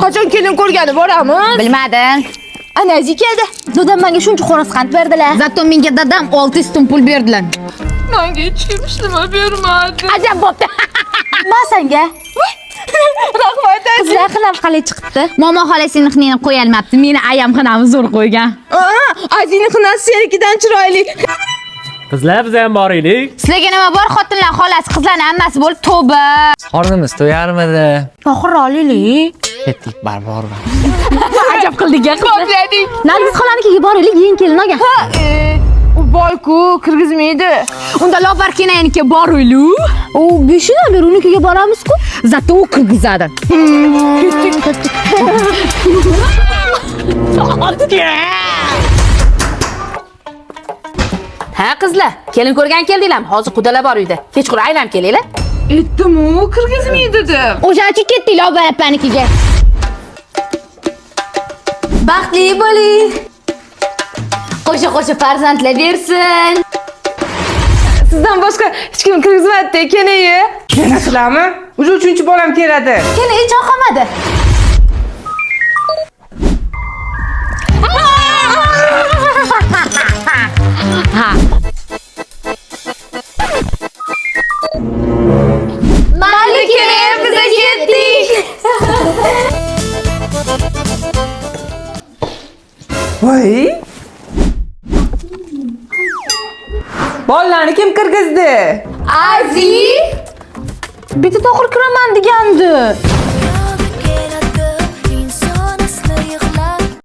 Qachon kelin ko'rgani boramiz? Bilmadim. Ana Azi keldi. Dadam menga shuncha xo'roz qand berdilar. Zato menga dadam 600 so'm pul berdilar. Menga hech kim hech nima bermadi. Ajab bo'pti. Ma senga. Rahmat Azi. Qizlar xinam qalay chiqibdi? Momo xola seni xinani qo'ya olmabdi. Meni ayam xinamni zo'r qo'ygan. Azini xinasi senikidan chiroyli. Qizlar biz ham boraylik. Sizlarga nima bor? Xotinlar, xolasi, qizlarning hammasi bo'lib tavba. Qornimiz to'yarmidi? Oxir olaylik. Ketdik bor. Ajab qildik a qizlar. To'pladik. Nargiz xolanikiga boraylik, yeng kelin olgan. Ha, u boyku kirgizmaydi. Unda Lobar kenayniki boraylik. U 5 yildan beri unikiga boramiz-ku. Zato u kirgizadi. Ketdik. Ha qizlar, kelin ko'rgan keldinglarmi? Hozir qudalar bor uyda. Kechqurun aylanib kelinglar. Aytdim-u, kirgizmaydi deb. O'shaning uchun ketdik Lobar opanikiga. Baxtli bo'ling. Qo'sha-qo'sha farzandlar bersin. Sizdan boshqa hech kim kirgizmadi kenayi. Yana sizlarmi? Уже 3-bolam keladi. Kelin hech yoqamadi. Ha. Mayli kelin, biza ketdik. Voy! Bolalarni kim kirgizdi? Azi! Bitta to'g'ri kiraman degandi.